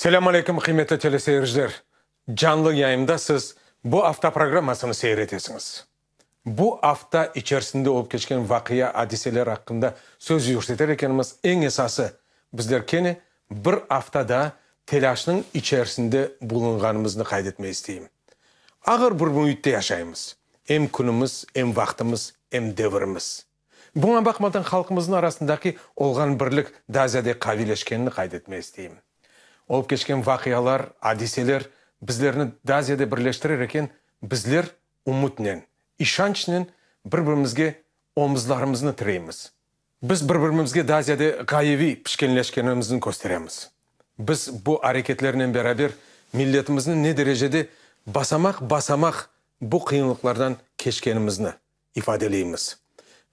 Selâm aleyküm, qıymetli teleseyirciler! Canlı yayında siz bu afta programmasını seyir etesiñiz. Bu afta içerisinde olıp keçken vaqia, adiseler aqqında söz yürseter ekenimiz, eñ esası, bizler kene bir afta daa telâşnıñ içerisinde bulunğanımıznı qayd etmey isteyim. Ağır bir müitte yaşaymız, em künümiz, em vaqtımız, em devirimiz. Buña baqmadan halqımıznıñ arasındaki olğan birlik daa ziyade qaviyleşkenini qayd etmey isteyim. Olıp keçken vaqialar, adiseler bizlerni daa ziyade birleştirir eken, bizler ümütnen, işançnen bir-birimizge omuzlarımıznı tireymiz. Biz bir-birimizge daa ziyade ğayeviy pişkenleşkenimizni kösteremiz. Biz bu areketlernen beraber milletimizni ne derecede basamaq-basamaq bu qıyınlıqlardan keçkenimizni ifadeleymiz.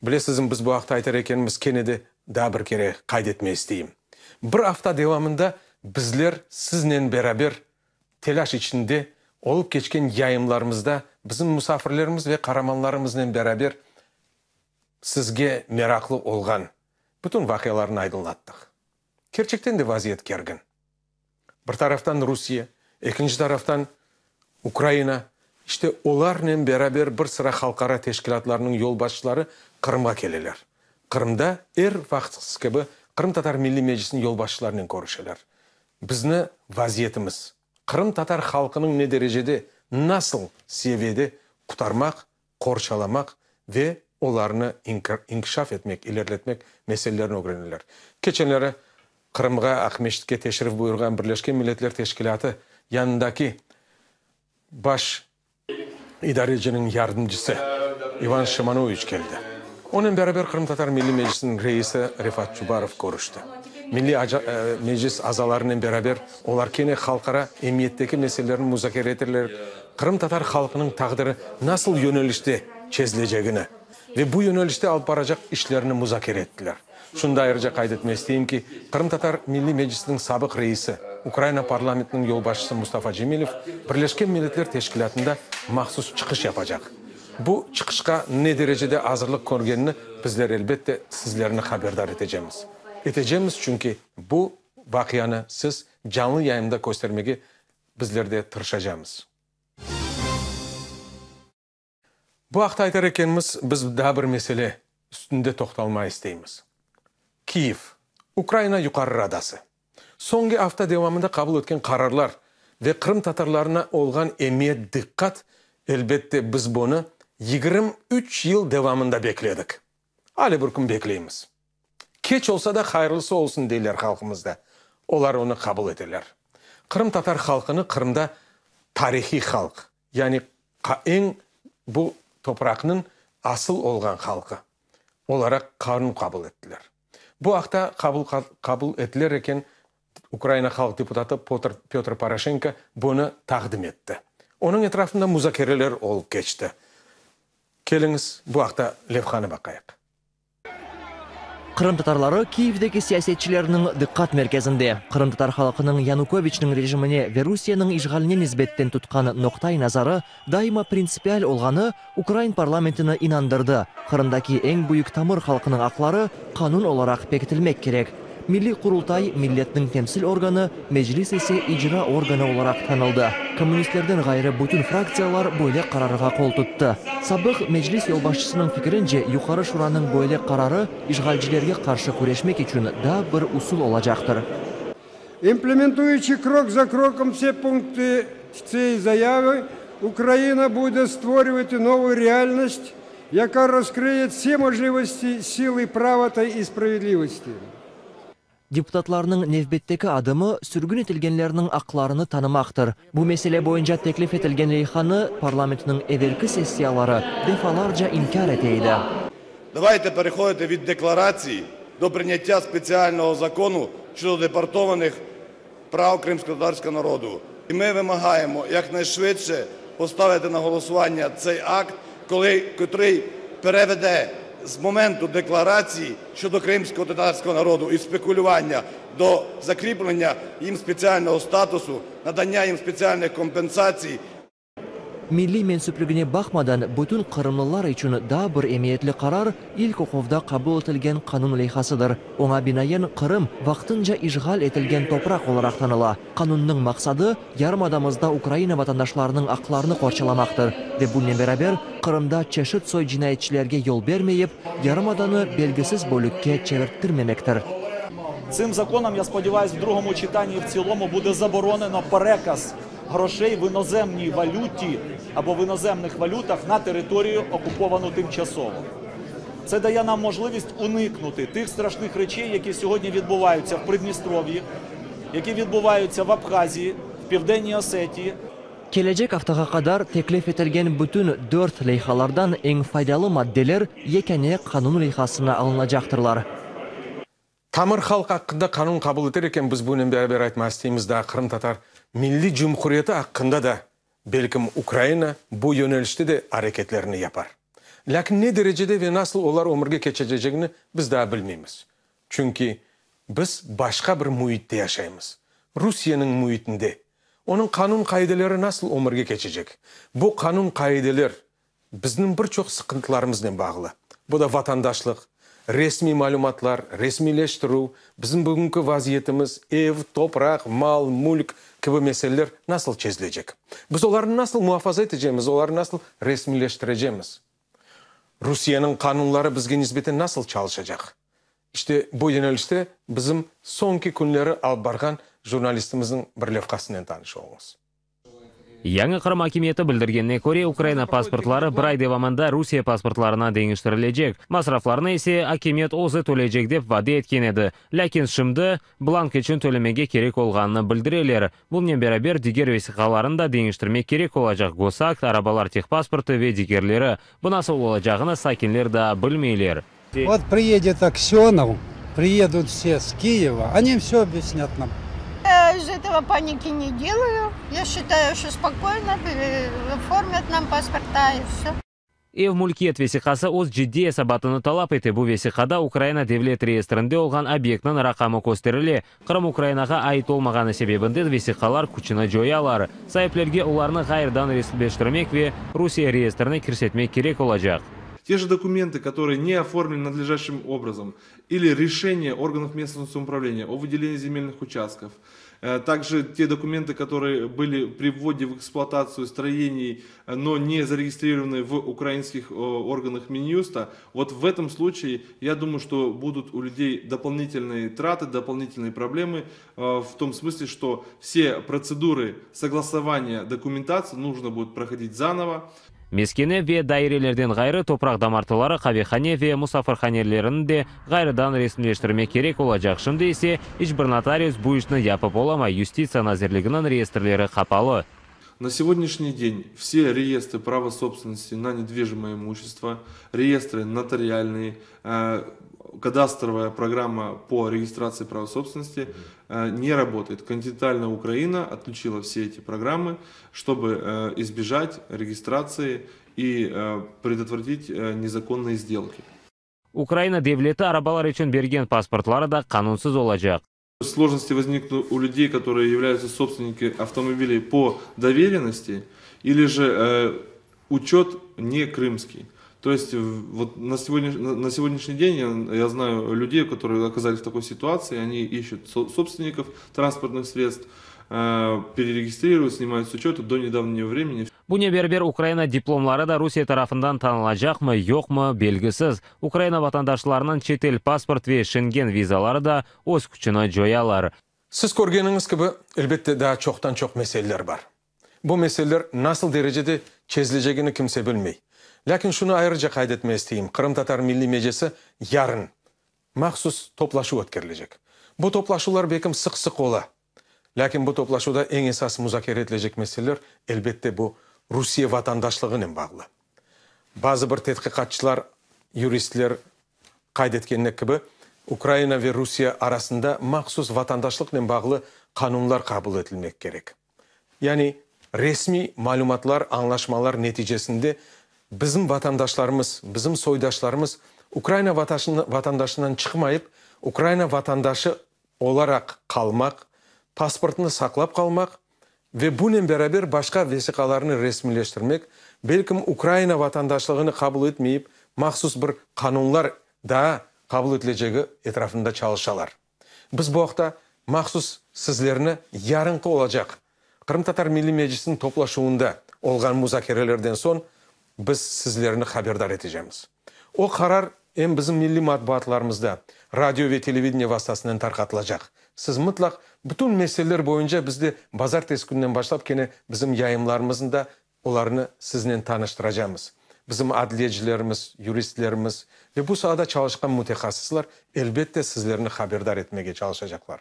Bilesizmi, biz bu aqta aytar ekenmiz, kene de daa bir kere qayd etmey isteyim. Bir afta devamında bizler siznen beraber telâş içinde olıp keçken yayınlarımızda bizim musafirlerimiz ve qaramanlarımıznen beraber sizge meraqlı olğan bütün vaqialarnı aydınlattıq. Kerçekten de vaziyet kergin. Bir taraftan Rusiye, ekinci taraftan Ukraina, işte olarnen beraber bir sıra halqara teşkilâtlarnıñ yolbaşçıları Qırımğa keleler. Qırımda er vaqıtqısı kibi Qırımtatar Milliy Meclisiniñ yolbaşçılarınen körüşeler. Bizni vaziyetimiz, qırımtatar halqınıñ ne derecede, nasıl seviyede qutarmaq, qorçalamaq ve olarnı inkişaf etmek, ilerletmek meselelerini ögreneler. Keçenleri Qırımğa, Aqmescitke teşrif buyurğan Birleşken Milletler Teşkilâtı yanındaki baş idareciniñ yardımcısı İvan Şimanoviç keldi. Onen beraber Qırımtatar Milliy Meclisiniñ reisi Refat Çubarov körüşti. Milliy Meclis azalarınen beraber olar kene halqara emiyetteki meselelerni muzakere eterler, qırımtatar halqınıñ taqdiri nasıl yönelişte çezilecegini ve bu yönelişte alıp baracaq işlerni muzakere ettiler. Şunı da ayrıca qayd etmey isteyim ki, Qırımtatar Milliy Meclisiniñ sabıq reisi, Ukraina parlamentiniñ yolbaşçısı Mustafa Cemilev Birleşken Milletler Teşkilâtında mahsus çıqış yapacaq. Bu çıqışqa ne derecede azırlıq körgenini bizler, elbette, sizlerni haberdar etecemiz. Etecemiz, çünki bu vaqianı siz canlı yayında köstermege bizler de tırışacamız. Bu aqta aytar ekenmiz, biz daa bir mesele üstünde toqtalmağa isteymiz. Kiyev, Ukraina Yuqarı Radası, soñki afta devamında qabul etken qararlar ve qırımtatarlarına olğan emiyet, diqqat, elbette, biz bunı 23 yıl devamında bekledik. Ale bir kün bekleymiz. Keç olsa da, hayırlısı olsun, deyler halqımızda. Olar onı qabul eteler. Qırımtatar halqını Qırımda tarihiy halq, yani eñ bu topraqnıñ asıl olğan halqı olaraq qanun qabul ettiler. Bu aqta qabul qabul etiler eken, Ukraina halq deputatı Pötr Poroşenko bunı taqdim etti. Onıñ etrafında muzakereler olıp keçti. Keliñiz, bu aqta levhanı baqayıq. Qırımtatarları Kiyevdeki siyasetçilerniñ diqqat merkezinde. Qırımtatar halqınıñ Yanukoviçniñ rejimine ve Rusiyeniñ işğaline nisbetten tutqan noqta-i nazarı daima printsipial olğanı ukrain parlamentini inandırdı, Qırımdaki eñ büyük tamır halqınıñ aqları qanun olaraq pekitilmek kerek. Milliy Qurultay, milletniñ temsil organı, Meclis ise icra organı olaraq tanıldı. Kommunistlerden ğayrı bütün fraktsiyalar böyle qararğa qol tuttı. Sabıq Meclis yolbaşçısınıñ fikirince, Yuqarı Şuranıñ böyle qararı işğalcilerge qarşı küreşmek içün daa bir usul olacaqtır. Implementuючи krok za krokom vse punktı цієї zаяви, Ukraina буде створювати нову реальність, яка розкриє всі можливості сили права та і справедливості. Deputatlarnıñ nevbetteki adımı, sürgün etilgenlerniñ aqlarını tanımaqtır. Bu mesele boyunca teklif etilgen leyhanı parlamentniñ evelki sessiyaları defalarca inkâr ete edi. Davayte perehoditi vid deklaratsiy do prınyаття spetsialnogo zakonu şodo deportovanih prav krimсько-татарського народу. І ми вимагаємо якнайшвидше поставити на голосування цей акт, коли, котрий переведе з моменту декларації щодо кримсько-татарського народу і спекулювання до закріплення їм спеціального статусу, надання їм спеціальних компенсацій. Milliy mensüpligine baqmadan bütün qırımlılar içün daa bir emiyetli qarar ilk oquvda qabul etilgen qanun leyhasıdır. Oña binaen, Qırım, vaqtınca işğal etilgen topraq olaraq tanıla. Qanunnıñ maqsadı, yarımadamızda Ukraina vatandaşlarınıñ aqlarını qorçalamaqtır ve bunen beraber Qırımda çeşit soy cinayetçilerge yol bermeyip, yarımadanı belgisiz bölükke çevirttirmemektir. Цим законом, я сподіваюсь, в другому читанні і в цілому буде заборонено переказ грошей в іноземній валюті або в іноземних валютах на територію, окуповану тимчасово. Це дає нам можливість уникнути тих страшних речей, які сьогодні відбуваються в Придністров'ї, які відбуваються в Абхазії, в Південній Осетії. Kelecek aftağa qadar teklif etilgen bütün dört leyhalardan eñ faydalı maddeler yekâne qanun leyhasına alınacaqtırlar. Tamır halq aqqında qanun qabul eter eken, biz bunen beraber aytmağa isteymiz daa Qırımtatar Milliy Cumhuriyeti aqqında da, belkim Ukraina bu yönelişte de areketlerini yapar. Lâkin ne derecede ve nasıl olar ömürge keçirecegini biz daa bilmeymiz. Çünki biz başqa bir müitte yaşaymız, Rusiyeniñ müitinde. Onıñ qanun-qaideleri nasıl ömürge keçecek? Bu qanun-qaideler bizniñ bir çoq sıqıntılarımıznen bağlı. Bu da vatandaşlıq, resmiy malümatlar, resmiyleştirüv, bizim bugünki vaziyetimiz, ev, topraq, mal, mülk kibi meseleler nasıl çezilecek? Biz olarnı nasıl muafaza etecemiz, olarnı nasıl resmiyleştirecemiz? Rusiyeniñ qanunları bizge nisbeten nasıl çalışacaq? İşte, bu yönelişte bizim soñki künleri alıp barğan jurnalistimizniñ bir levhasınen tanış oluñız. Yañı Qırım akimiyeti bildirgenine köre, Ukraina pasportları bir ay devamında Rusiye pasportlarına deñiştirilecek, masraflarnı ise akimiyet özü töleycek dep vade etken edi. Lâkin şimdi blank içün tölemege kerek olğanını bildireler. Bunen beraber, diger vesiqalarnı da deñiştirmek kerek olacaq, gosakt, arabalar tehpasportı ve digerleri. Bu nasıl olacağını sakinler daa bilmeyler. Vot priedет Aksenov, priedut vse s Kiyeva, oni vse obyaснят nam. Я из этого паники не делаю. Я считаю, что спокойно оформят нам паспорта и все. Ev mülkiyet vesiqası öz ciddiy esabatını talap ete, bu vesiqada Ukraina devlet reyestrinde olğan obyektniñ raqamı kösterile. Qırım Ukrainağa ait olmağanı sebebinden vesiqalar küçüni coyalar. Saiplerge olarnı ğayrıdan resmleştirmek ve Rusiye reyestrine kirsetmek kerek olacaq. Те же документы, которые не оформлены надлежащим образом, или решение органов местного самоуправления о выделении земельных участков, также те документы, которые были при вводе в эксплуатацию строений, но не зарегистрированы в украинских органах Минюста, вот в этом случае, я думаю, что будут у людей дополнительные траты, дополнительные проблемы, в том смысле, что все процедуры согласования документации нужно будет проходить заново. Mesken ev ve dairelerden ğayrı, topraq damartıları, qavehane ve musafirhanelerni de ğayrıdan resmleştirmek kerek olacaq. Şimdi ise iç bir notarius bu işni yapıp olamay, Yustitsiya nazirliginiñ reyestrleri qapalı. На сегодняшний день все реестры права собственности на недвижимое имущество, реестры нотариальные, кадастровая программа по регистрации права собственности не работает. Континентальная Украина отключила все эти программы, чтобы избежать регистрации и предотвратить незаконные сделки. Ukraina devleti arabalar içün bergen pasportları da qanunsız olacaq. Сложности возникнут у людей, которые являются собственниками автомобилей по доверенности, или же учет не крымский. То есть вот на сегодняшний день я знаю людей, которые оказались в такой ситуации, они ищут собственников транспортных средств, перерегистрируют, снимают с учета до недавнего времени. Bunen beraber Ukraina diplomları da Rusiye tarafından tanılacaqmı, yoqmı, belgisiz. Ukraina vatandaşlarınıñ çetel pasport ve Şengen vizaları da öz küçüni coyalar. Siz körgeniñiz kibi, elbette, daa çoqtan-çoq meseleler bar. Bu meseleler nasıl derecede çezilecegini kimse bilmey. Lâkin şunı ayrıca qayd etmege isteyim, Qırımtatar Milliy Meclisi yarın mahsus toplaşuv ötkerilecek. Bu toplaşuvlar belkim sıq-sıq ola. Lâkin bu toplaşuvda eñ esas muzakere etilecek meseleler, elbette, bu Rusiye vatandaşlığınen bağlı. Bazı bir tedqiqatçılar, yuristler qayd etkenine kibi, Ukraina ve Rusiye arasında mahsus vatandaşlıqnen bağlı qanunlar qabul etilmek kerek. Yani resmiy malümatlar, añlaşmalar neticesinde bizim vatandaşlarımız, bizim soydaşlarımız Ukraina vatandaşından çıqmayıp, Ukraina vatandaşı olaraq qalmaq, pasportını saqlap qalmaq. Ve bunen beraber başqa vesiqalarnı resmiyleştirmek, belkim Ukraina vatandaşlığını qabul etmeyip, mahsus bir qanunlar daa qabul etilecegi etrafında çalışalar. Biz bu aqta mahsus sizlerni yarınqı olacaq Qırımtatar Milliy Meclisiniñ toplaşuvında olğan muzakerelerden soñ biz sizlerni haberdar etecemiz. O qarar em bizim milliy matbuatlarımızda, radio ve televideniye vastasınen tarqatılacaq. Siz mıtlaq bütün meseleler boyunca bizde bazartesi künden başlap kene bizim yayınlarımıznda olarnı siznen tanıştıracamız. Bizim adliyecilerimiz, yuristlerimiz ve bu saada çalışqan mütehassıslar elbette sizlerni haberdar etmege çalışacaqlar.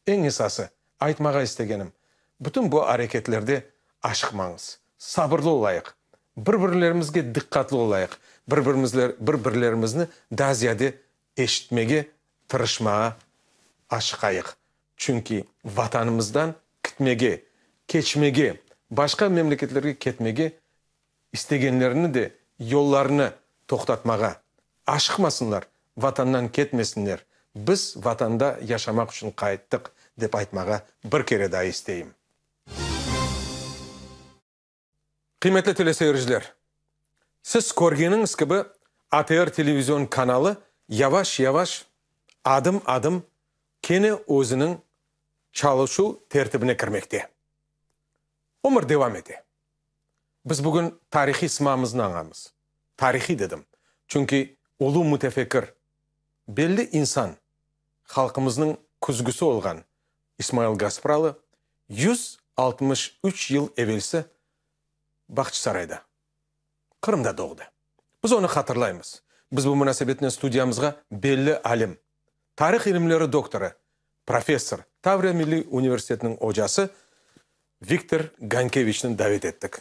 Eñ esası, aytmağa istegenim, bütün bu areketlerde aşıqmañız, sabırlı olayıq, bir-birlerimizge diqqatlı olayıq, bir-birlerimizni daa ziyade eşitmege tırışmağa aşıqayıq. Çünki Vatanımızdan kitmege, keçmege, başqa memleketlerge ketmege istegenlerni de yollarını toqtatmağa aşıqmasınlar, Vatandan ketmesinler, biz Vatanda yaşamaq içün qayttıq, dep aytmağa bir kere daa isteyim. Qıymetli teleseyirciler, siz körgeniñiz kibi, ATR televizion kanalı yavaş-yavaş, adım-adım kene özüniñ çalışuv tertibine kirmekte. Ömür devam ete. Biz bugün tarihiy sımamıznı añamız. Tarihiy dedim, çünki ulu mütefekkir, belli insan, halqımıznıñ küzgüsi olğan İsmail Gaspralı 163 yıl evelsi Bağçasarayda, Qırımda doğdı. Biz onı hatırlaymız. Biz bu munasebetnen studiyamızğa belli alim, tarih ilimleri doktorı, professor, Tavriya milliy universitetiniñ ocası Viktor Gankeviçni davet ettik.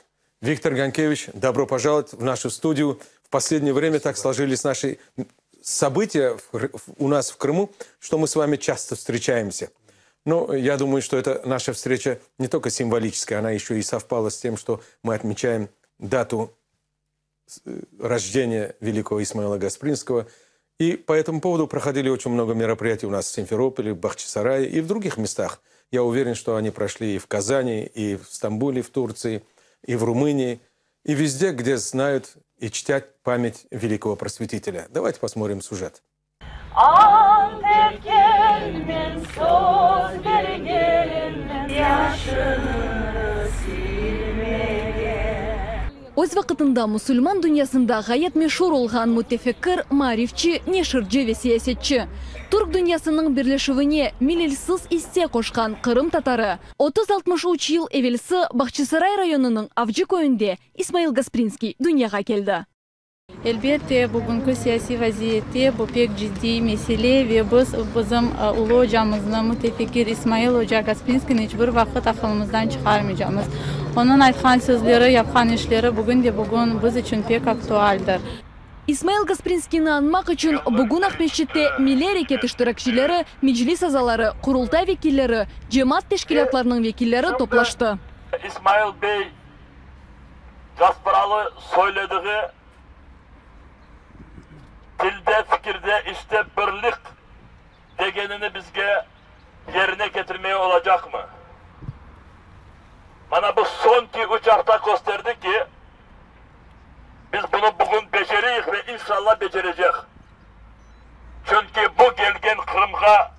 Viktor Gankeviç, dobro požalovat v našu studiyu. V последнее время так сложились наши события у нас в Крыму, что мы с вами часто встречаемся. Но я думаю, что это наша встреча не только символическая, она еще и совпала с тем, что мы отмечаем дату рождения великого Исмаила Гаспринского. И по этому поводу проходили очень много мероприятий у нас в Симферополе, в Бахчисарае и в других местах. Я уверен, что они прошли и в Казани, и в Стамбуле, в Турции, и в Румынии, и везде, где знают и чтят память великого просветителя. Давайте посмотрим сюжет. Ant etkenmen, söz bergenmen yaşını silmege. Öz vaqıtında musulman dünyasında ğayet meşur olğan mütefekkir, maarifçi, neşirci ve siyasetçi, türk dünyasınıñ birleşüvine mililsiz isse qoşqan qırım tatarı, 30-63 yıl evelsi Bağçasaray rayonınıñ Avcı köyünde İsmail Gasprinskiy dünyağa keldi. Elbette, bugünki siyasiy vaziyette bu pek ciddiy mesele ve biz bizim ulu ocamıznı, mütefekkir İsmail oca Gasprinskiyni iç bir vaqıt aqılımızdan çıqarmaycamız. Onıñ aytqan sözleri, yapqan işleri bugün de bugün biz içün pek aktualdir. İsmail Gasprinskiyni añmaq içün bugün Aqmescitte milliy areket iştirakçileri, Meclis azaları, Qurultay vekilleri, cemaat teşkilâtlarınıñ vekilleri toplaştı. İsmail bey Gaspıralı söylediği Tilde, fikirde, işte birlik degenini bizge yerine ketirmeye olacaqmı? Mana bu soñki üç afta kösterdi ki, biz bunı bugün beceriyik ve inşallah becerecek. Çünki bu gelgen Qırımğa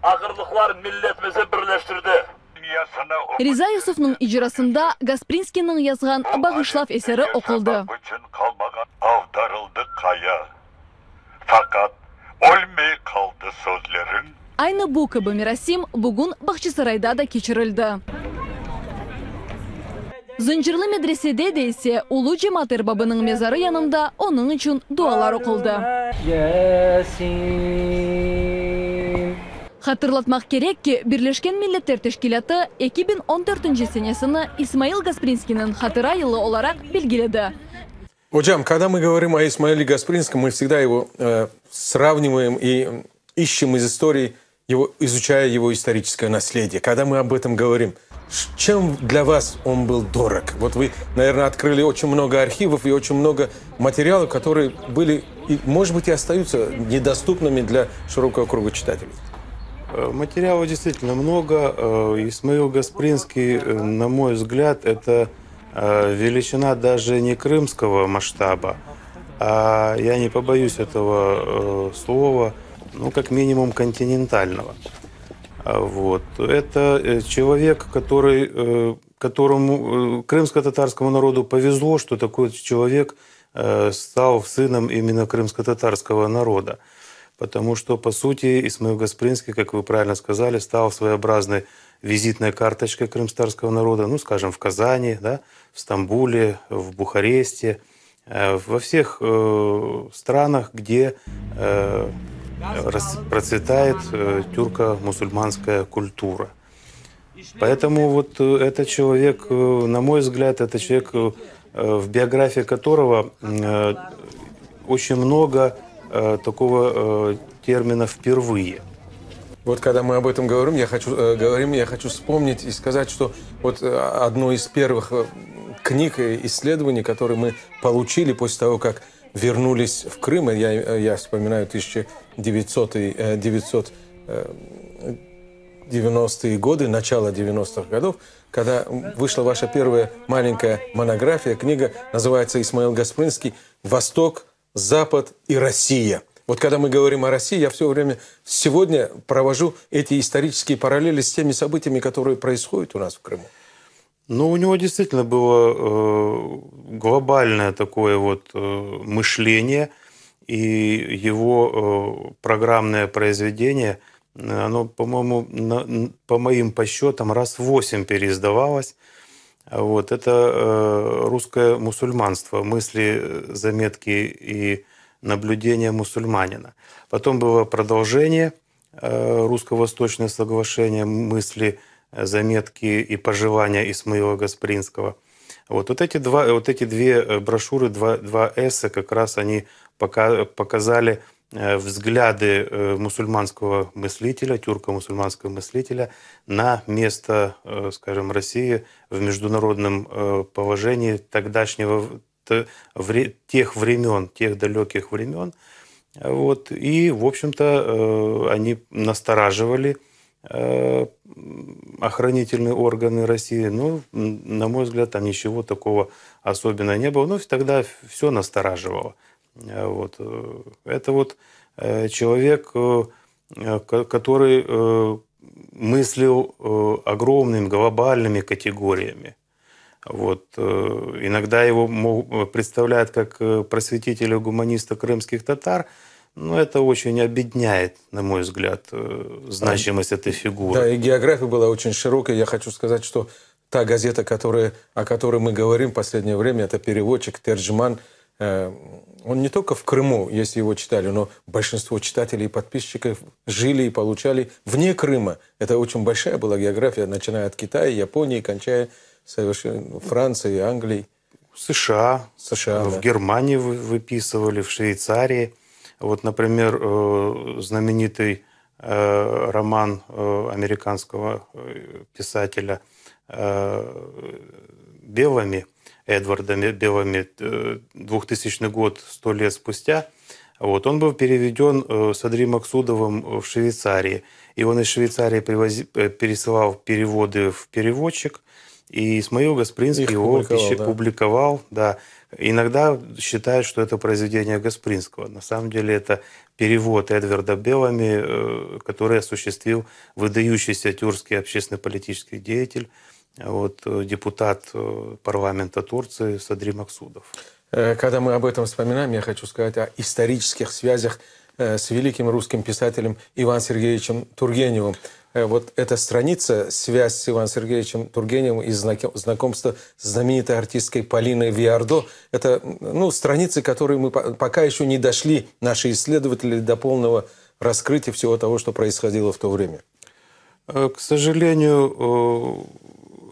ağırlıqlar milletimizi birleştirdi. Riza Yusufnıñ icrasında Gasprinskiyniñ yazğan Bağışlav eseri oquldı. Aynı bu kibi merasim bugün Bağçasarayda da keçirildi. Zıncırlı medresede de ise ulu cemaat erbabınıñ mezarı yanında onıñ içün dualar oquldı. Hatırlatmaq kerek ki, Birleşken Milletler Teşkilâtı 2014 senesini İsmail Gasprinskiyniñ hatıra yılı olaraq belgiledi. Ocam, когда мы говорим о Исмаиле Гаспринском, мы всегда его э, сравниваем и ищем из истории, его, изучая его историческое наследие. Когда мы об этом говорим, чем для вас он был дорог? Вот вы, наверное, открыли очень много архивов и очень много материалов, которые были, и, может быть, и остаются недоступными для широкого круга читателей. Материала действительно много. Исмаил Гаспринский, на мой взгляд, это величина даже не крымского масштаба, а я не побоюсь этого слова, ну, как минимум, континентального. Вот. Это человек, который, которому крымско-татарскому народу повезло, что такой человек стал сыном именно крымско-татарского народа. Потому что, по сути, Исмаил Гаспринский, как вы правильно сказали, стал своеобразной визитной карточкой крымскотатарского народа, ну, скажем, в Казани, да, в Стамбуле, в Бухаресте, во всех странах, где процветает тюрко-мусульманская культура. Поэтому вот этот человек, на мой взгляд, это человек, в биографии которого очень много такого термина «впервые». Вот когда мы об этом говорим, я хочу, говорим, я хочу вспомнить и сказать, что вот одно из первых книг и исследований, которые мы получили после того, как вернулись в Крым, я, я вспоминаю 1900, 990-е годы, начало 90-х годов, когда вышла ваша первая маленькая монография, книга называется «Исмаил Гаспринский. Восток, Запад и Россия». Вот когда мы говорим о России, я все время сегодня провожу эти исторические параллели с теми событиями, которые происходят у нас в Крыму. Ну, у него действительно было э, глобальное такое вот э, мышление, и его э, программное произведение, оно, по-моему, на, по моим подсчетам, раз восемь переиздавалось. Вот, это э, русское мусульманство, мысли, заметки и наблюдения мусульманина. Потом было продолжение э, русско-восточное соглашение, мысли, заметки и пожелания Исмаила Гаспринского. Вот, вот, эти, два, вот эти две брошюры, два, два эссе, как раз они пока, показали взгляды мусульманского мыслителя, тюрко-мусульманского мыслителя на место, скажем, России в международном положении тогдашнего, тех времен, тех далеких времен. Вот. И, в общем-то, они настораживали охранительные органы России. Ну, на мой взгляд, там ничего такого особенного не было. Но тогда все настораживало. Вот. Это вот человек, который мыслил огромными глобальными категориями. Вот. Иногда его представляют как просветителя гуманиста крымских татар, но это очень обедняет, на мой взгляд, значимость этой фигуры. Да, и география была очень широкая. Я хочу сказать, что та газета, которая, о которой мы говорим в последнее время, это переводчик Терджман. Он не только в Крыму, если его читали, но большинство читателей и подписчиков жили и получали вне Крыма. Это очень большая была география, начиная от Китая, Японии, кончая совершенно Францией, Англией. США, США, в да. Германии выписывали, в Швейцарии. Вот, например, знаменитый роман американского писателя Беллами, Эдварда Беллами, 2000 год, сто лет спустя. Вот, он был переведен Садри Максудовым в Швейцарии. И он из Швейцарии привози, пересылал переводы в переводчик, и Исмаил Гаспринский Их его публиковал, да. публиковал. Да. Иногда считают, что это произведение Гаспринского. На самом деле это перевод Эдварда Беллами, который осуществил выдающийся тюркский общественно-политический деятель, вот, депутат парламента Турции Садри Максудов. Когда мы об этом вспоминаем, я хочу сказать о исторических связях с великим русским писателем Иваном Сергеевичем Тургеневым. Вот эта страница, связь с Иваном Сергеевичем Тургеневым и знакомство с знаменитой артисткой Полиной Виардо, это ну, страницы, которые мы пока еще не дошли, наши исследователи, до полного раскрытия всего того, что происходило в то время. К сожалению,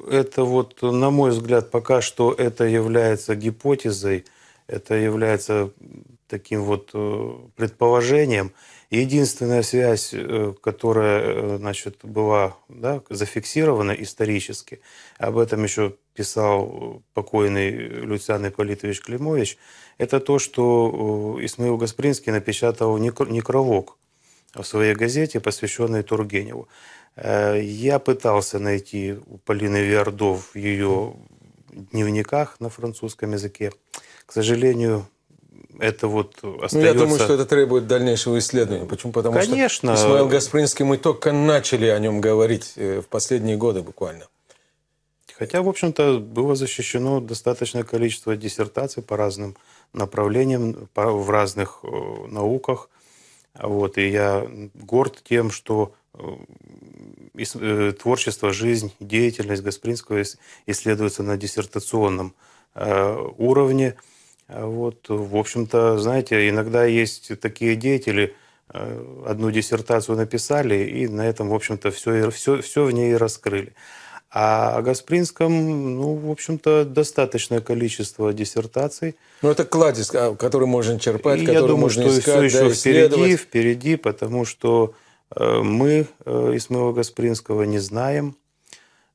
это вот, на мой взгляд, пока что это является гипотезой, это является таким вот предположением. Единственная связь, которая, значит, была, да, зафиксирована исторически, об этом еще писал покойный Люциан Ипполитович Климович, это то, что Исмаил Гаспринский напечатал некролог. в своей газете, посвященной Тургеневу. Я пытался найти у Полины Виардо в ее дневниках на французском языке. К сожалению, это вот остается... Ну, я думаю, что это требует дальнейшего исследования. Почему? Потому Конечно. что Исмаил Гаспринский, мы только начали о нем говорить э, в последние годы буквально. Хотя, в общем-то, было защищено достаточное количество диссертаций по разным направлениям, в разных э, науках. Вот, и я горд тем, что э, творчество, жизнь, деятельность Гаспринского исследуется на диссертационном уровне. Вот, в общем-то, знаете, иногда есть такие деятели, э, одну диссертацию написали, и на этом, в общем-то, все, все, все в ней раскрыли. А о Гаспринском, ну, в общем-то, достаточное количество диссертаций. Ну, это кладезь, а, который можно черпать, и который я думаю, можно что искать, все еще да, впереди, впереди, потому что э, мы э, Исмаила Гаспринского не знаем.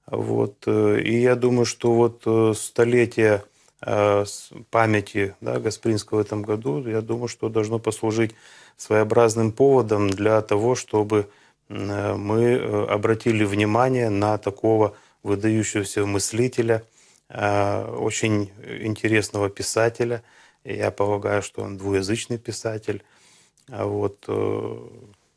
Вот, и я думаю, что вот столетие Э, памяти да, Гаспринского в этом году, я думаю, что должно послужить своеобразным поводом для того, чтобы э, мы э, обратили внимание на такого выдающегося мыслителя, очень интересного писателя. Я полагаю, что он двуязычный писатель, вот,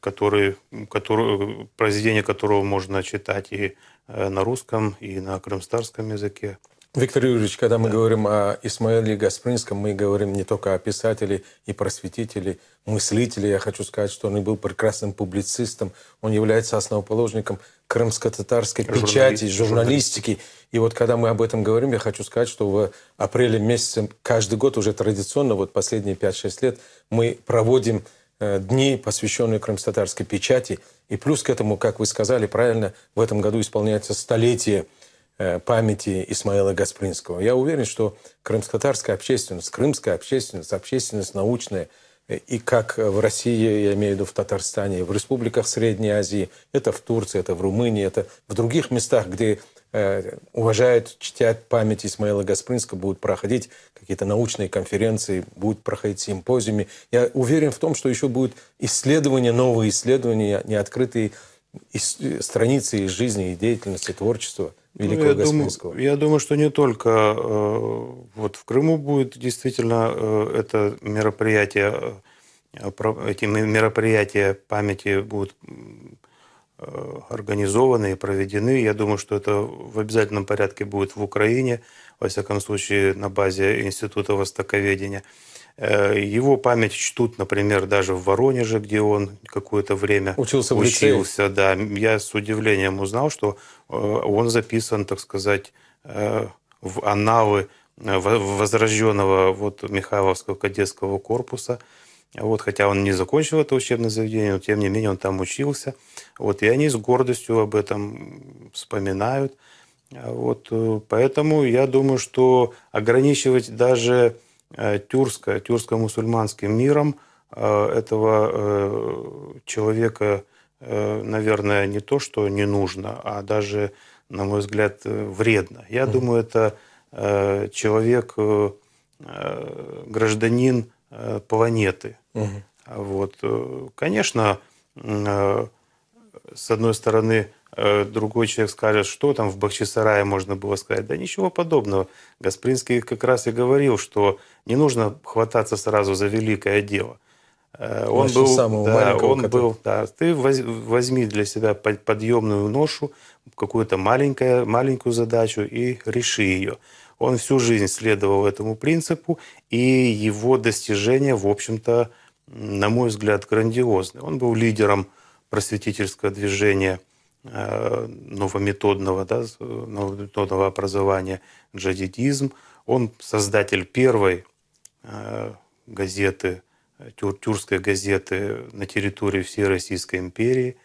который, который, произведение которого можно читать и на русском, и на крымстарском языке. Виктор Юрьевич, когда мы говорим о Исмаиле Гаспринском, мы говорим не только о писателе и просветителе, мыслителе. Я хочу сказать, что он и был прекрасным публицистом. Он является основоположником крымско-татарской печати, журналистики. И вот когда мы об этом говорим, я хочу сказать, что в апреле месяце каждый год уже традиционно, вот последние 5-6 лет, мы проводим э, дни, посвященные крымско-татарской печати. И плюс к этому, как вы сказали правильно, в этом году исполняется столетие Э, памяти Исмаила Гаспринского. Я уверен, что крымско-татарская общественность, крымская общественность, общественность научная, э, и как в России, я имею в виду в Татарстане, в республиках Средней Азии, это в Турции, это в Румынии, это в других местах, где э, уважают, чтят память Исмаила Гаспринского, будут проходить какие-то научные конференции, будут проходить симпозиумы. Я уверен в том, что еще будут исследования, новые исследования, неоткрытые страницы из жизни и деятельности, творчества великого ну, я Гаспринского. Думаю, я думаю, что не только э, вот в Крыму будет действительно э, это мероприятие, э, эти мероприятия памяти будут организованы и проведены. Я думаю, что это в обязательном порядке будет в Украине, во всяком случае, на базе Института Востоковедения. Его память чтут, например, даже в Воронеже, где он какое-то время учился. В учился да. Я с удивлением узнал, что э, он записан, так сказать, э, в анналы возрожденного вот Михайловского кадетского корпуса. Вот, хотя он не закончил это учебное заведение, но тем не менее он там учился. Вот, и они с гордостью об этом вспоминают. Вот, поэтому я думаю, что ограничивать даже Э, тюркско, тюркско-мусульманским миром э, этого э, человека, наверное, не то, что не нужно, а даже, на мой взгляд, вредно. Я mm. думаю, это человек, гражданин планеты. Mm. Вот. Конечно, с одной стороны, Э, другой человек скажет, что там в Бахчисарае можно было сказать. Да ничего подобного. Гаспринский как раз и говорил, что не нужно хвататься сразу за великое дело. Э, он Значит, был, самого да, маленького, он который... был, да, ты возьми для себя подъемную ношу, какую-то маленькую, маленькую задачу и реши ее. Он всю жизнь следовал этому принципу, и его достижения, в общем-то, на мой взгляд, грандиозны. Он был лидером просветительского движения – Э, новометодного, да, новометодного образования джадидизм. Он создатель первой э, газеты, тюр, тюркской газеты на территории всей Российской империи.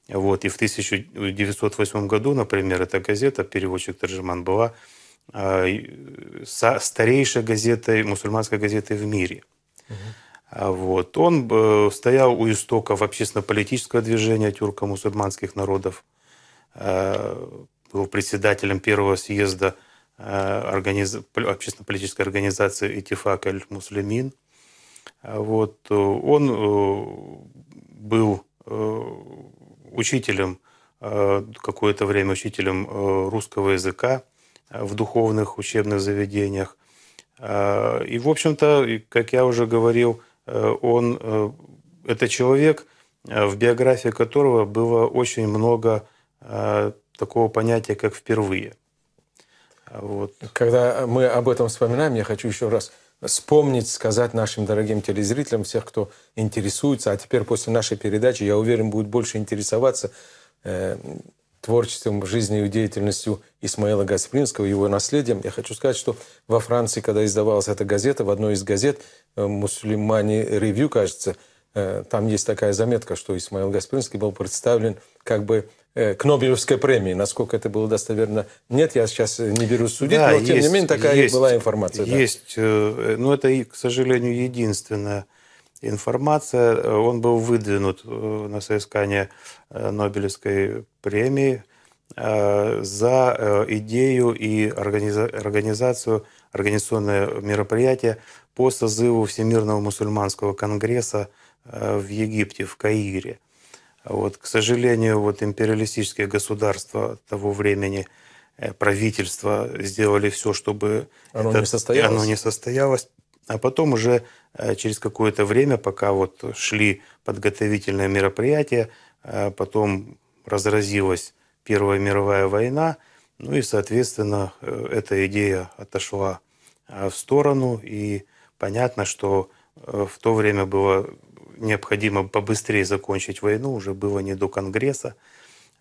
Вот. И в 1908 году, например, эта газета «Переводчик Тарджиман» была э, старейшей газетой, мусульманской газетой в мире. Угу. Вот. Он стоял у истоков общественно-политического движения тюрко-мусульманских народов, э, был председателем первого съезда э, организ... общественно-политической организации «Иттифак аль-Муслимин». Вот. Он э, был... учителем, какое-то время учителем русского языка в духовных учебных заведениях. И, в общем-то, как я уже говорил, он это человек, в биографии которого было очень много такого понятия, как «впервые». Вот. Когда мы об этом вспоминаем, я хочу еще раз вспомнить, сказать нашим дорогим телезрителям, всех, кто интересуется, а теперь после нашей передачи, я уверен, будет больше интересоваться э, творчеством, жизнью и деятельностью Исмаила Гаспринского, его наследием. Я хочу сказать, что во Франции, когда издавалась эта газета, в одной из газет, э, «Мусульмане Ревью», кажется, э, там есть такая заметка, что Исмаил Гаспринский был представлен как бы э, к Нобелевской премии. Насколько это было достоверно, нет, я сейчас не берусь судить, да, но тем есть, не менее такая есть, была информация. Есть, да. но это, к сожалению, единственная информация. Он был выдвинут на соискание Нобелевской премии за идею и организацию, организационное мероприятие по созыву Всемирного мусульманского конгресса в Египте, в Каире. Вот, к сожалению, вот империалистические государства того времени, правительства сделали все, чтобы оно, это, не состоялось. оно не состоялось. А потом уже через какое-то время, пока вот шли подготовительные мероприятия, потом разразилась Первая мировая война, ну и, соответственно, эта идея отошла в сторону, и понятно, что в то время было необходимо побыстрее закончить войну, уже было не до Конгресса.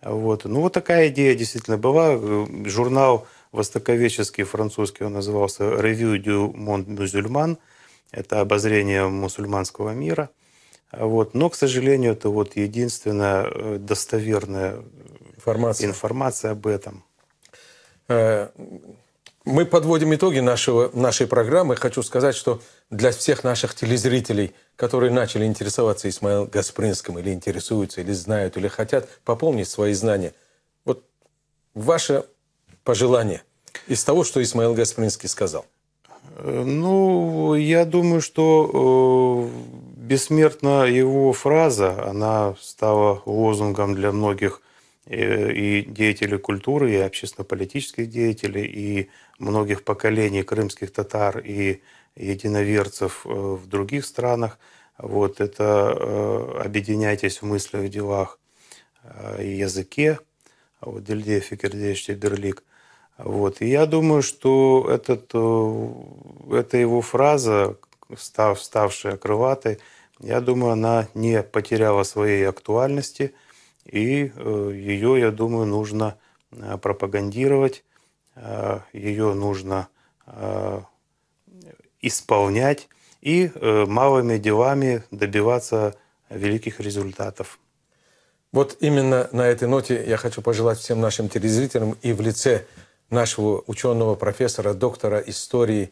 Вот. Ну, вот такая идея действительно была. Журнал востоковедческий, французский, он назывался «Revue du monde musulman». Это обозрение мусульманского мира. Вот. Но, к сожалению, это вот единственная достоверная информация, информация об этом. Мы подводим итоги нашего, нашей программы. Хочу сказать, что для всех наших телезрителей, которые начали интересоваться Исмаилом Гаспринским, или интересуются, или знают, или хотят пополнить свои знания, вот ваше пожелание из того, что Исмаил Гаспринский сказал. Ну, я думаю, что бессмертна его фраза, она стала лозунгом для многих и деятелей культуры, и общественно-политических деятелей, и многих поколений крымских татар и единоверцев в других странах. Вот это «Объединяйтесь в мыслях, делах и языке». Вот, «Tilde fikirde işte birlik». Вот. И я думаю, что этот, эта его фраза, став, ставшая крылатой, я думаю, она не потеряла своей актуальности, и ее, я думаю, нужно пропагандировать, ее нужно исполнять и малыми делами добиваться великих результатов. Вот именно на этой ноте я хочу пожелать всем нашим телезрителям и в лице нашего ученого профессора, доктора истории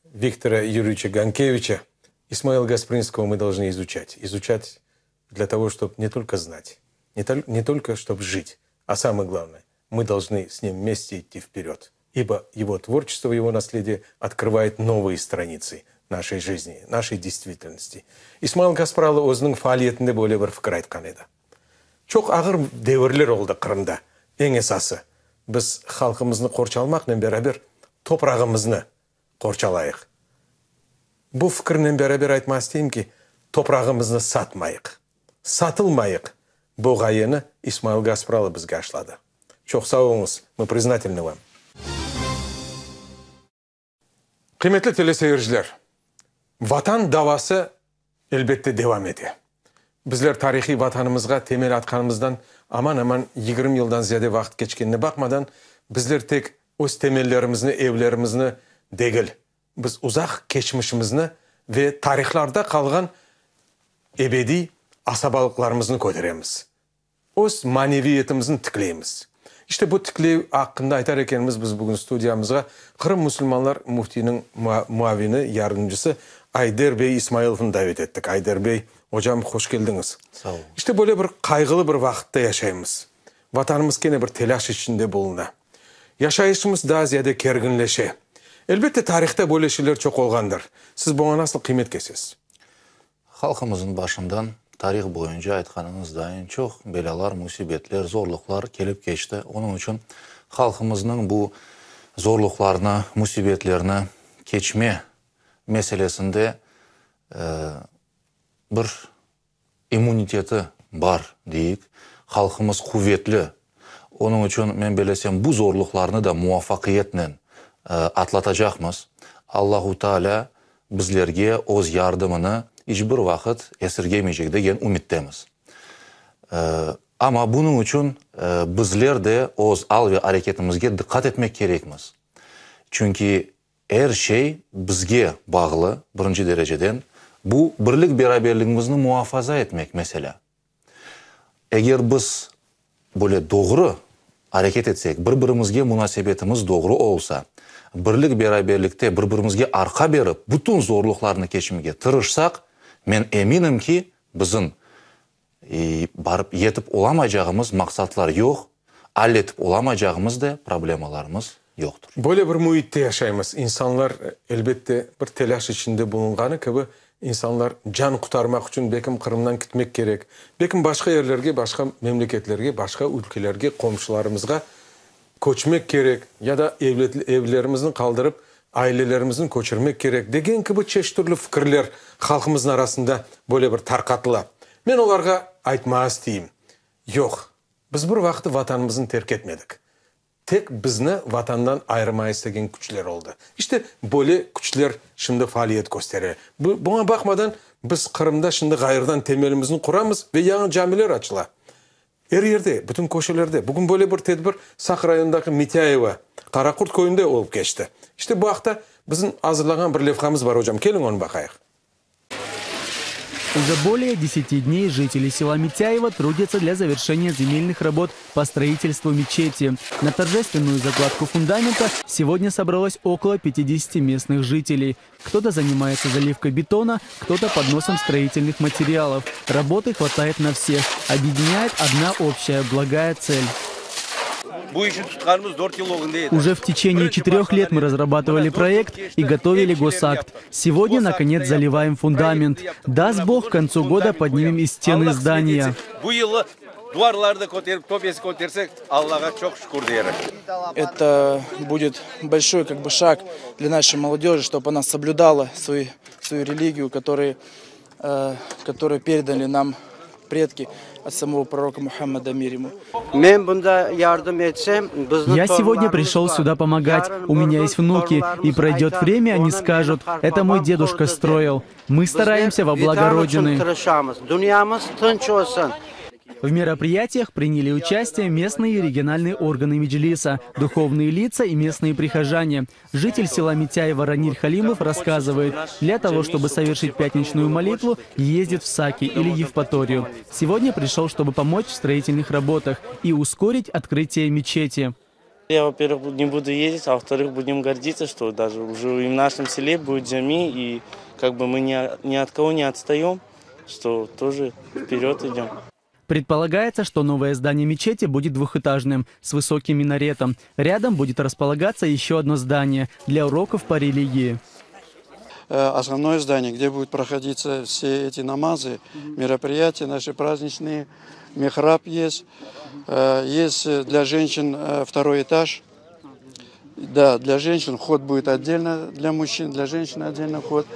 Виктора Юрьевича Ганкевича Исмаила Гаспринского мы должны изучать. Изучать для того, чтобы не только знать, не, не только чтобы жить, а самое главное, мы должны с ним вместе идти вперед. Ибо его творчество, его наследие открывает новые страницы нашей жизни, нашей действительности. İsmail Gaspralı özüniñ faaliyetinde böyle bir fikir aytqan edi. Çoq ağır devirler oldı Qırımda. Eñ esası, biz halqımıznı qorçalamaqnen beraber toprağımıznı qorçalayıq. Bu fikirnen beraber aytmaq isteyim ki, toprağımıznı satmayıq, satılmayıq. Bu ğayeni İsmail Gaspralı bizge aşladı. Çoq sağ oluñız, мы признательны вам. Qıymetli teleseyirciler, Vatan davası elbette devam ete. Bizler tarihiy Vatanımızğa temel atqanımızdan aman-aman 20 yıldan ziyade vaqıt keçkenine baqmadan, bizler tek öz temellerimizni, evlerimizni degil, biz uzaq keçmişimizni ve tarihlarda qalğan ebediy asabalıqlarımıznı köteremiz. Öz maneviyetimizni tikleymiz. İşte bu tiklev aqqında aytar ekenmiz, biz bugün studiyamızğa Qırım musulmanlar müftiyiniñ muavini, yardımcısı Ayder bey İsmailovnı davet ettik. Ayder bey, ocam, hoş keldiñiz. Sağ oluñ. İşte böyle bir qayğılı bir vaqıtta yaşaymız. Vatanımız kene bir telâş içinde buluna. Yaşayışımız daa ziyade kerginleşe. Elbette, tarihta böyle şeyler çoq olğandır. Siz buña nasıl qıymet kesesiz? Halqımıznıñ başından. Tarih boyunca aytqanıñız dayın çoq belâlar, müsibetler, zorluqlar kelip keçti. Onıñ içün halqımıznıñ bu zorluqlarnı, müsibetlerni keçme meselesinde bir immuniteti bar deyik. Halqımız quvetli. Onıñ içün, men belesem, bu zorluqlarnı da muvafaqiyetnen atlatacaqmız. Allahu Teala bizlerge öz yardımını iç bir vaqıt esirgemeycek degen ümittemiz. Amma bunıñ içün bizler de öz al ve areketimizge diqqat etmek kerekmiz. Çünki Er şey bizge bağlı, birinci dereceden, bu birlik-beraberligimizni muafaza etmek, meselâ. Eger biz böyle doğru areket etsek, bir-birimizge munasebetimiz doğru olsa, birlik-beraberlikte bir-birimizge arqa berip, bütün zorluqlarnı keçmege tırışsaq, men eminim ki, bizim barıp yetip olamaycağımız maqsatlar yoq, al etip olamaycağımız da problemalarımız yoqtır. Böyle bir müitte yaşaymız. İnsanlar, elbette, bir telâş içinde bulunğanı kibi, insanlar can qurtarmaq içün belkim Qırımdan kitmek kerek, belkim başqa yerlerge, başqa memleketlerge, başqa ülkelerge, qomşularımızğa köçmek kerek ya da evlerimizni qaldırıp, ailelerimizni köçürmek kerek, degen kibi çeşit türlü fikirler halqımıznıñ arasında böyle bir tarqatıla. Men olarğa aytmağa isteyim, yoq, biz bir vaqıt Vatanımıznı terk etmedik. Tek bizni Vatandan ayırmağa istegen küçler oldı. İşte, böyle küçler şimdi faaliyet köstere. Buña baqmadan, biz Qırımda şimdi ğayrıdan temelimizni quramız ve yañı camiler açıla. Er yerde, bütün köşelerde. Bugün böyle bir tedbir Saq rayonındaki Mitâyevo, Qaraqurt köyünde olıp keçti. İşte bu aqta bizim azırlağan bir levhamız bar, ocam, keliñ onı baqayıq. Уже более десяти дней жители села Митяево трудятся для завершения земельных работ по строительству мечети. На торжественную закладку фундамента сегодня собралось около 50 местных жителей. Кто-то занимается заливкой бетона, кто-то подносом строительных материалов. Работы хватает на всех. Объединяет одна общая благая цель. Уже в течение четырех лет мы разрабатывали проект и готовили госакт. Сегодня, наконец, заливаем фундамент. Даст Бог, к концу года поднимем и стены здания. Это будет большой как бы, шаг для нашей молодежи, чтобы она соблюдала свою, свою религию, которую, э, которую передали нам предки от самого пророка Мухаммада мир ему. Я сегодня пришел сюда помогать. У меня есть внуки, и пройдет время, они скажут, это мой дедушка строил. Мы стараемся во благо Родины. В мероприятиях приняли участие местные и региональные органы Меджлиса, духовные лица и местные прихожане. Житель села Митяева Раниль Халимов рассказывает, для того, чтобы совершить пятничную молитву, ездит в Саки или Евпаторию. Сегодня пришел, чтобы помочь в строительных работах и ускорить открытие мечети. Я, во-первых, не буду ездить, а во-вторых, будем гордиться, что даже уже и в нашем селе будет джами, и как бы мы ни, ни от кого не отстаем, что тоже вперед идем. Предполагается, что новое здание мечети будет двухэтажным, с высоким минаретом. Рядом будет располагаться еще одно здание для уроков по религии. Э, основное здание, где будут проходиться все эти намазы, мероприятия наши праздничные. Михраб есть. Э, есть для женщин э, второй этаж. Да, для женщин вход будет отдельно, для мужчин, для женщин отдельно вход.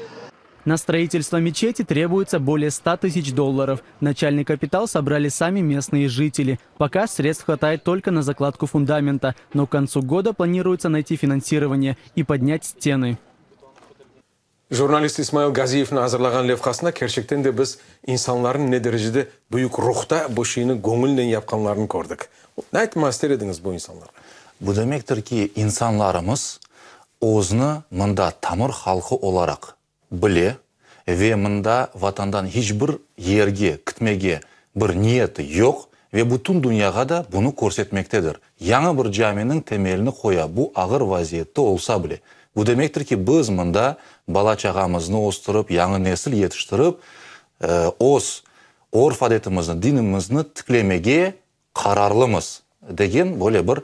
На строительство мечети требуется более 100 тысяч долларов. Начальный капитал собрали сами местные жители. Пока средств хватает только на закладку фундамента. Но к концу года планируется найти финансирование и поднять стены. Jurnalist İsmail Gaziyevniñ azırlağan levhasında kerçekten de biz insanlarnıñ ne derecede büyük ruhta bu şeyni göñülnen yapqanlarını kördik. Ne aytmağa ister ediñiz bu insanlarğa? Bu demektir ki, insanlarımız özüni mında tamır halqı olaraq bile ve mında Vatandan hiç bir yerge kitmege bir niyeti yoq ve bütün dünyağa da bunı körsetmektedir. Yañı bir caminiñ temelini qoya, bu ağır vaziyette olsa bile. Bu demektir ki, biz mında bala-çağamıznı östürip, yañı nesil yetiştirip, öz örf-adetimizni, dinimizni tiklemege qararlımız, degen böyle bir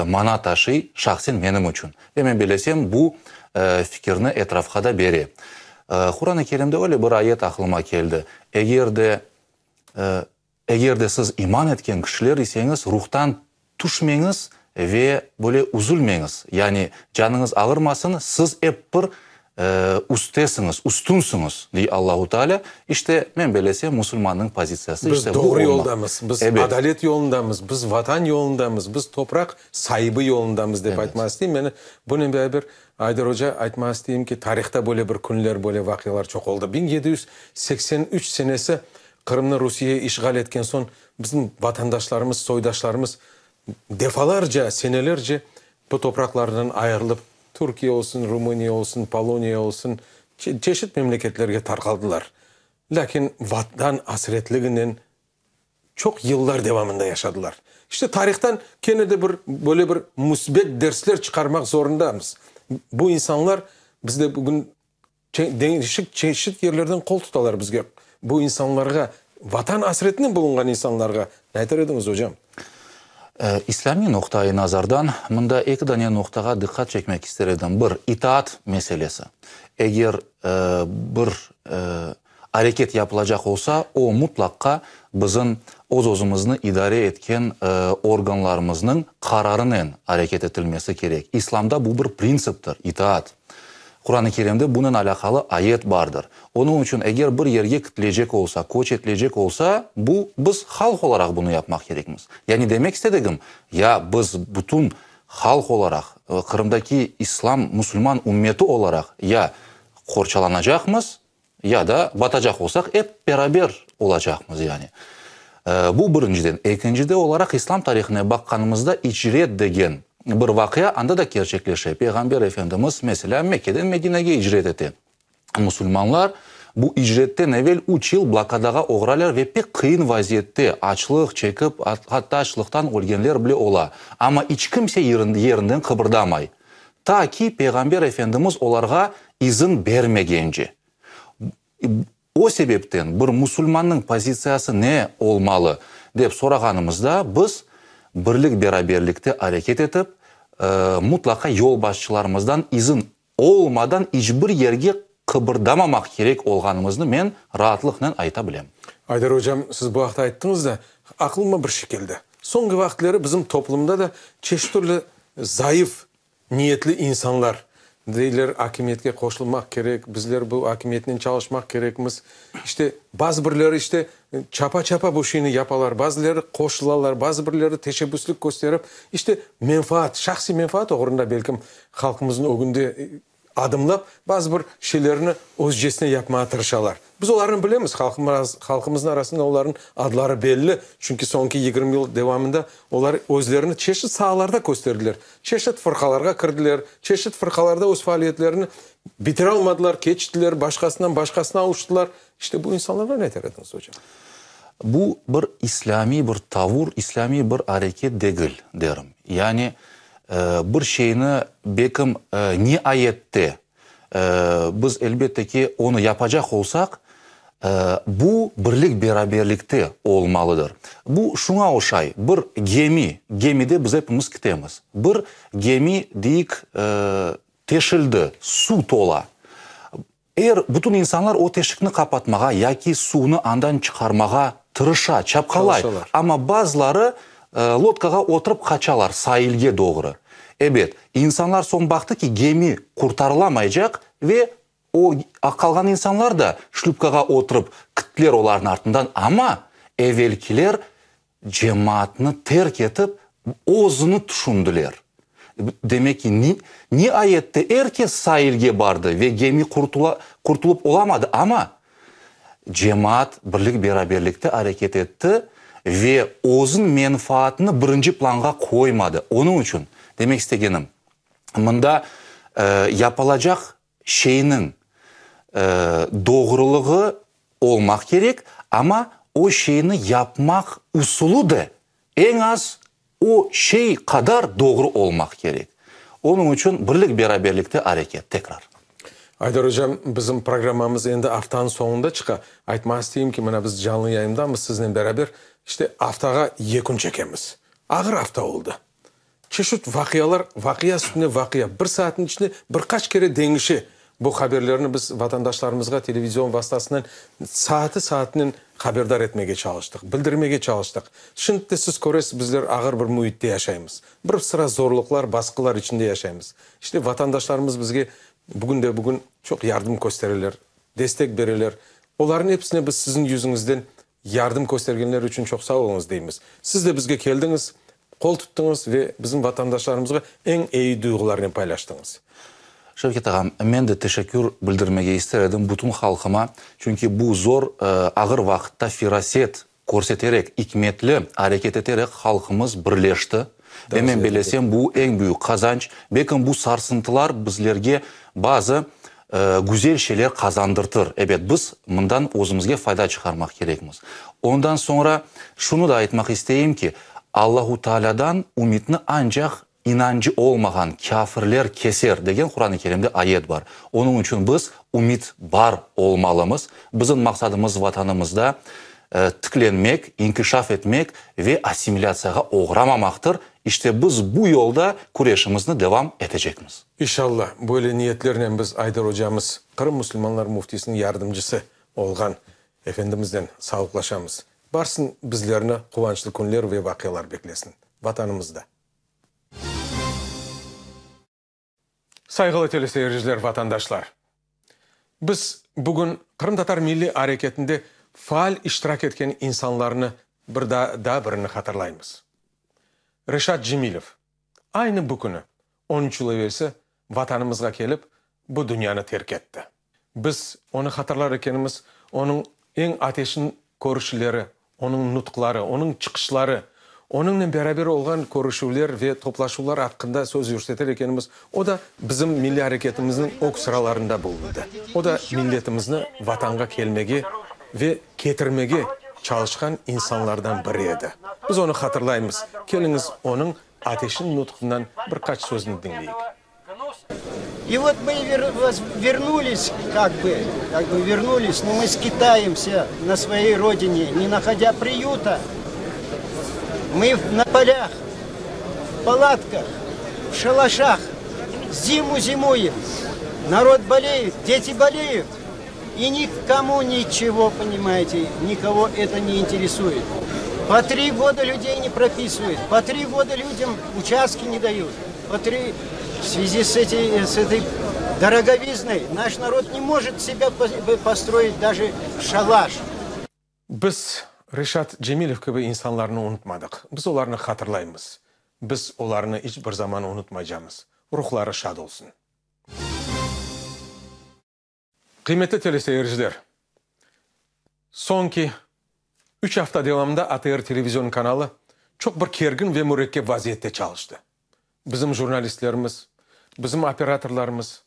mana taşıy şahsen menim içün. Ve men bellesem, bu fikirni etrafqa da bere. Quran-ı Kerimde öyle bir ayet aqlıma keldi, Eger de. Eger de siz iman etken kişiler iseñiz, ruhtan tüşmeñiz ve böyle üzülmeñiz, yani canıñız ağırmasın, siz ep bir üstesiñiz, üstünsiñiz, dey Allahu Teala. İşte, men bellesem, musulmannıñ pozitsiyası Biz işte bu doğru olmalı. yoldamız, biz Ebet. adalet yolundamız, biz Vatan yolundamız, biz topraq saibi yolundamız, dep aytmağa isteyim. Meni bunen beraber, Ayder oca, aytmağa isteyim ki, tarihta böyle bir künler, böyle vaqialar çoq oldı. 1783 senesi Qırımnı Rusiye işğal etken soñ bizim vatandaşlarımız, soydaşlarımız defalarca, senelerce bu topraqlardan ayırılıp, Türkiye olsun, Rumıniya olsun, Poloniya olsun, çeşit memleketlerge tarqaldılar. Lâkin Vatan asretliginen çoq yıllar devamında yaşadılar. İşte tarihtan kene de bir böyle bir müsbet dersler çıqarmaq zorundamız. Bu insanlar bizde bugün Deñişik çeşit yerlerden qol tutalar bizge. Bu insanlarğa, Vatan asretinen bulunğan insanlarğa ne aytar ediñiz, ocam? İslâmiy noqtai nazardan mında eki dane noqtağa diqqat çekmek ister edim. Bir, itaat meselesi. Eger bir areket yapılacaq olsa, o mutlaqqa bizim öz-özümizni idare etken organlarımıznıñ qararınen areket etilmesi kerek. İslamda bu bir printsiptir, itaat. Quran-ı Kerimde bunen alâqalı ayet bardır. Onıñ içün eger bir yerge kitilecek olsa, köç etilecek olsa, bu, biz halq olaraq bunı yapmaq kerekmiz. Yani demek istedigim, ya biz bütün halq olaraq, Qırımdaki islam, musulman ümmeti olaraq ya qorçalanacaqmız, ya da batacaq olsaq, ep beraber olacaqmız yani. Bu birinciden. Ekincide olaraq İslam tarihine baqqanımızda icret degen bir vaqia anda da kerçekleşe. Peyğamber Efendimiz, meselâ, Mekkeden Medinege icret ete. Musulmanlar bu icretten evel üç yıl blokadağa oğraylar ve pek qıyın vaziyette, açlıq çekip, hatta açlıqtan ölgenler bile ola. Amma iç kimse yerinden qıbırdamay. Ta ki Peyğamber Efendimiz olarğa izin bermegence. O sebepten bir musulmannıñ pozitsiyası ne olmalı, dep sorağanımızda, biz birlik-beraberlikte areket etip, mutlaqa yolbaşçılarımızdan izin olmadan iç bir yerge qıbırdamamaq kerek olğanımıznı men raatlıqnen ayta bilem. Ayder ocam, siz bu aqta ayttıñız da, aqlıma bir şey keldi. Soñki vaqıtları bizim toplumda da çeşit türlü zayıf niyetli insanlar, deyler, akimiyetke qoşulmaq kerek, bizler bu akimiyetnen çalışmaq kerekmiz. İşte, bazı birleri, işte, çapa-çapa bu şeyni yapalar, bazıları qoşulalar, bazı birleri teşebbüslik kösterip, işte, menfaat, şahsiy menfaat oğrunda, belkim, halqımıznıñ ögünde adımlap, bazı bir şeylerni özcesine yapmağa tırışalar. Biz olarnı bilemiz, halqımıznıñ arasında olarnıñ adları belli, çünki soñki 20 yıl devamında olar özlerini çeşit saalarda kösterdiler, çeşit fırqalarğa kirdiler, çeşit fırqalarda öz faaliyetlerini bitiralmadılar, keçtiler, başqasından başqasına avuştılar. İşte bu insanlarğa ne aytar ediñiz, ocam? Bu bir islâmiy bir tavur, islâmiy bir areket degil, derim. Yani bir şeyni bekim niayette biz, elbette ki, onı yapacaq olsaq, bu birlik-beraberlikte olmalıdır. Bu şuña oşay, bir gemi, gemide biz epimiz kitemiz. Bir gemi, deyik, teşildi, suv tola. Er, bütün insanlar o teşikni qapatmağa yaki suvnı andan çıqarmağa tırışa, çapqalay. Amma bazıları lodkağa oturıp qaçalar sailge doğru. Ebet, insanlar soñ baqtı ki, gemi qurtarılamaycaq ve o qalğan insanlar da şlüpkağa oturıp kittiler olarnıñ artından, amma evelkiler Cemaatnı terk etip, özüni tüşündiler. Demek ki, niayette er kes sailge bardı ve gemi qurtulıp olamadı, amma cemaat birlik-beraberlikte areket etti ve özüniñ menfaatını birinci planğa qoymadı. Onıñ içün, demek istegenim, mında yapılacaq şeyniñ doğrulığı olmaq kerek, amma o şeyni yapmaq usulı da eñ az o şey qadar doğru olmaq kerek. Onıñ içün birlik-beraberlikte areket, tekrar. Aydar ocam, bizim programmamız endi aftanıñ soñunda çıqa. Aytmağa isteyim ki, mına biz canlı yayındamız siznen beraber, işte aftağa yekün çekemiz. Ağır afta oldı. Çeşit vaqialar, vaqia üstüne vaqia, bir saatniñ içinde bir qaç kere deñişe. Bu haberlerni biz vatandaşlarımızğa televizion vastasınen saatı-saatinen. Haberdar etmege çalıştıq, bildirmege çalıştıq. Şimdi de siz köresiz, bizler ağır bir müitte yaşaymız. Bir sıra zorluqlar, basqılar içinde yaşaymız. İşte, vatandaşlarımız bizge bugün de bugün çoq yardım köstereler, destek bereler. Olarnıñ episine biz siziñ yüzüñizden yardım köstergenleri içün çoq sağ oluñız deymiz. Siz de bizge keldiñiz, qol tuttıñız ve bizim vatandaşlarımızğa eñ eyi duyğularnen paylaştıñız. Şevket ağam, men de teşekkür bildirmege ister edim bütün halqıma, çünki bu zor, ağır vaqıtta firaset körseterek, ikmetli areket eterek halqımız birleşti. Ve men bellesem, bu eñ büyük qazanç. Belkim bu sarsıntılar bizlerge bazı güzel şeyler qazandırtır. Ebet, biz mından özümizge fayda çıqarmaq kerekmiz. Ondan soñra şunı da aytmaq isteyim ki, Allahu Taalâdan ümütni ancaq inancı olmağan kâfirler keser, degen Quran-ı Kerimde ayet bar. Onıñ içün biz ümüt bar olmalımız. Bizim maqsadımız Vatanımızda tiklenmek, inkişaf etmek ve assimilâtsiyağa oğramamaqtır. İşte biz bu yolda küreşimizni devam etecekmiz. İnşallah, böyle niyetlernen biz Ayder ocamız, Qırım musulmanları müftisiniñ yardımcısı olğan efendimiznen sağlıqlaşamız. Barsın bizlerni quvançlı künler ve vaqialar beklesin. Vatanımızda. Sayğılı teleseyirciler, vatandaşlar! Biz bugün qırımtatar milliy areketinde faal iştirak etken insanlarnı bir daa daa birini hatırlaymız. Reşat Cemilev aynı bu künü, on üç yıl evelsi Vatanımızğa kelip, bu dünyanı terk etti. Biz onı hatırlar ekenimiz, onıñ eñ ateşin körüşüleri, onıñ nutqları, onıñ çıqışları, onıñnen beraber olğan körüşüvler ve toplaşuvlar aqqında söz yürseter ekenimiz, o da bizim milliy areketimizniñ ög sıralarında bulundı. O da milletimizni Vatanğa kelmege ve ketirmege çalışqan insanlardan biri edi. Biz onı hatırlaymız. Keliñiz, onıñ ateşin nutqından bir qaç sözüni diñleyik. И вот мы вернулись, как бы, как бы вернулись, но мы скитаемся на своей родине, не находя приюта. Мы на полях, в палатках, в шалашах, зиму зимуем. Народ болеет, дети болеют. И никому ничего, понимаете, никого это не интересует. По три года людей не прописывают, по три года людям участки не дают. По три... В связи с этой, с этой дороговизной наш народ не может себя построить даже шалаш. Biz Reşat Cemilev kibi insanlarnı unutmadıq. Biz olarnı hatırlaymız. Biz olarnı iç bir zaman unutmaycamız. Ruhları şad olsun. Qıymetli teleseyirciler, soñki üç afta devamında ATR televizion kanalı çoq bir kergin ve mürekkep vaziyette çalıştı. Bizim jurnalistlerimiz, bizim operatorlarımız,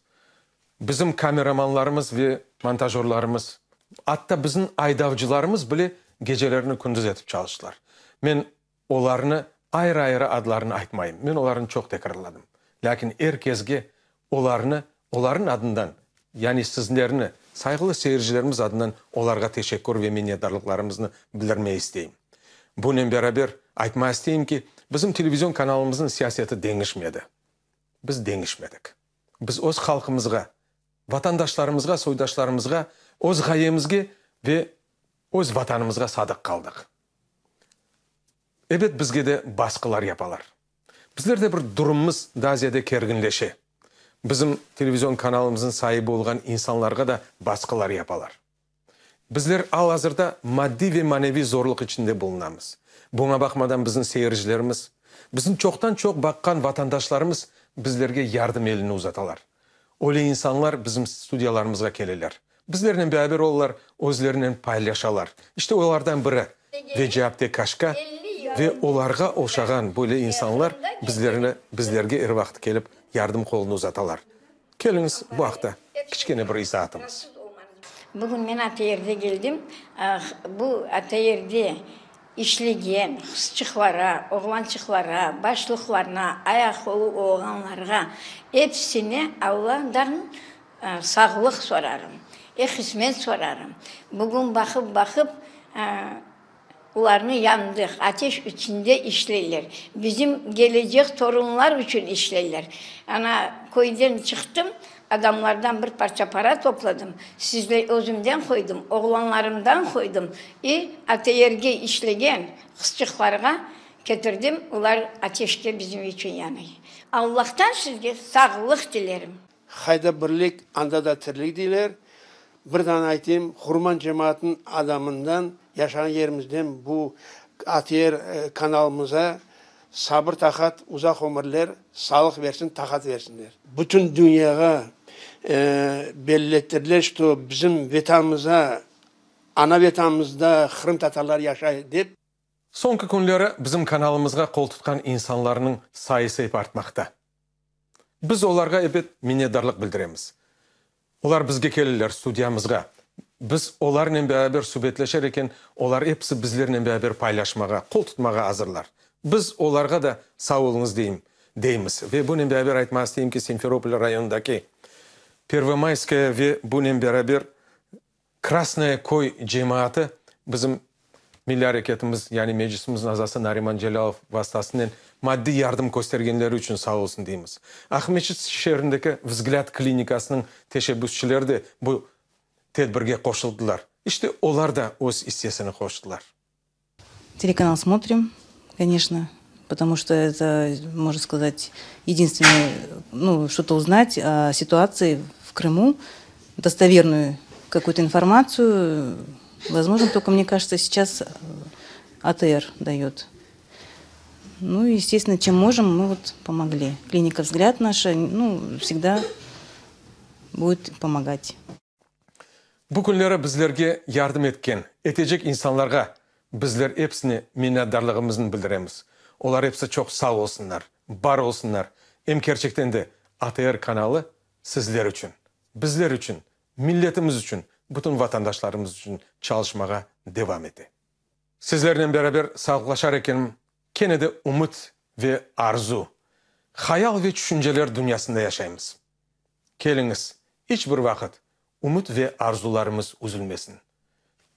bizim kameramanlarımız ve montajörlarımız, atta bizim aydavcılarımız bile gecelerini kündüz etip çalıştılar. Men Olarnı ayrı-ayrı adlarını aytmayım, men olarnı çoq tekrarladım. Lâkin er kesge olarnı, olarnıñ adından, yani sizlerni, sayğılı seyircilerimiz adından olarğa teşekkür ve minnetdarlıqlarımıznı bildirmege isteyim. Bunen beraber aytmağa isteyim ki, bizim televizion kanalımıznıñ siyaseti deñişmedi. Biz deñişmedik. Biz öz halqımızğa, vatandaşlarımızğa, soydaşlarımızğa, öz ğayemizge ve öz Vatanımızğa sadıq qaldıq. Ebet, bizge de basqılar yapalar. Bizler de bir durumımız daa ziyade kerginleşe. Bizim televizion kanalımıznıñ saibi olğan insanlarğa da basqılar yapalar. Bizler al-azırda maddiy ve maneviy zorluq içinde bulunamız. Buña baqmadan bizim seyircilerimiz, bizim çoqtan-çoq baqqan vatandaşlarımız bizlerge yardım elini uzatalar. Öyle insanlar bizim studiyalarımızğa keleler. Bizlernen beraber olalar, özlerinen paylaşalar. İşte olardan biri, Veciye apte Kaşka ve olarğa oşağan böyle insanlar bizlerni, bizlerge er vaqıt kelip yardım qolunı uzatalar. Keliñiz, bu aqta kiçkene bir izaatımız. Bugün men ATRde keldim. Bu ATRde işlegen qızçıqlara, oğlançıqlara, başlıqlarına, ayaq-qolu olğanlarğa, episine Alladan sağlıq sorarım, qısmet sorarım. Bugün baqıp-baqıp, Olarnı yandıq, ateş içinde işleyler. Bizim gelecek torunlar içün işleyler. Ana, köyden çıqtım. Adamlardan bir parça para topladım, sizle özümden qoydım, oğlanlarımdan qoydım i ATRge işlegen qızçıqlarğa ketirdim, olar ateşke bizim içün yanay. Allahtan sizge sağlıq tilerim. Qayda birlik, anda da tirlik deyler. Bir dane aytayım, Qurman cemaatınıñ adamından, yaşağan yerimizden bu ATR kanalımıza sabır-taqat, uzaq ömürler, sağlıq versin, taqat versinler. Bütün dünyağa belli ettirdiler, şto bizim Vetanımıza, ana Vetanımızda qırımtatarlar yaşay dep. Soñki künleri bizim kanalımızğa qol tutqan insanlarnıñ sayısı ep artmaqta. Biz olarğa ebet minnetdarlıq bildiremiz. Olar bizge kelirler, studiyamızğa. Biz olarnen beraber subetleşer eken, olar episi bizlernen beraber paylaşmağa, qol tutmağa azırlar. Biz olarğa da sağ oluñız deyim, deymiz. Ve bunen beraber aytmağa isteyim ki, Simferopol rayonındaki Pervomayskaya ve bunen beraber Krasnoye köy cemaatı bizim milliy areketimiz, yani Meclisimizniñ azası Nariman Celâlov vastasınen maddiy yardım köstergenleri içün sağ olsun deymiz. Aqmescit şeerindeki Vzglâd klinikasınıñ teşebbüsçileri de bu tedbirge qoşuldılar. İşte, olar da öz issesini qoştılar. Телеканал смотрим, конечно, потому что это, можно сказать, единственное, ну, что-то узнать о ситуации в Крыму, достоверную какую-то информацию, возможно, только, мне кажется, сейчас АТР дает. Ну, естественно, чем можем, мы вот помогли. Клиника «Взгляд» наша, ну, всегда будет помогать. Bu künleri bizlerge yardım etken, etecek insanlarğa bizler episine minnetdarlığımıznı bildiremiz. Olar episi çoq sağ olsunlar, bar olsunlar. Em kerçekten de ATR kanalı sizler içün, bizler içün, milletimiz içün, bütün vatandaşlarımız içün çalışmağa devam ete. Sizlernen beraber sağlıqlaşar ekenim, kene de ümüt ve arzu, hayal ve tüşünceler dünyasında yaşaymız. Keliñiz, iç bir vaqıt ümüt ve arzularımız üzülmesin.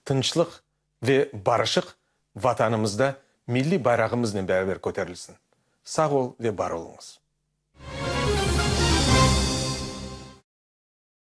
Tınçlıq ve barışıq Vatanımızda milliy bayrağımıznen beraber köterilsin. Sağ ol ve bar oluñız.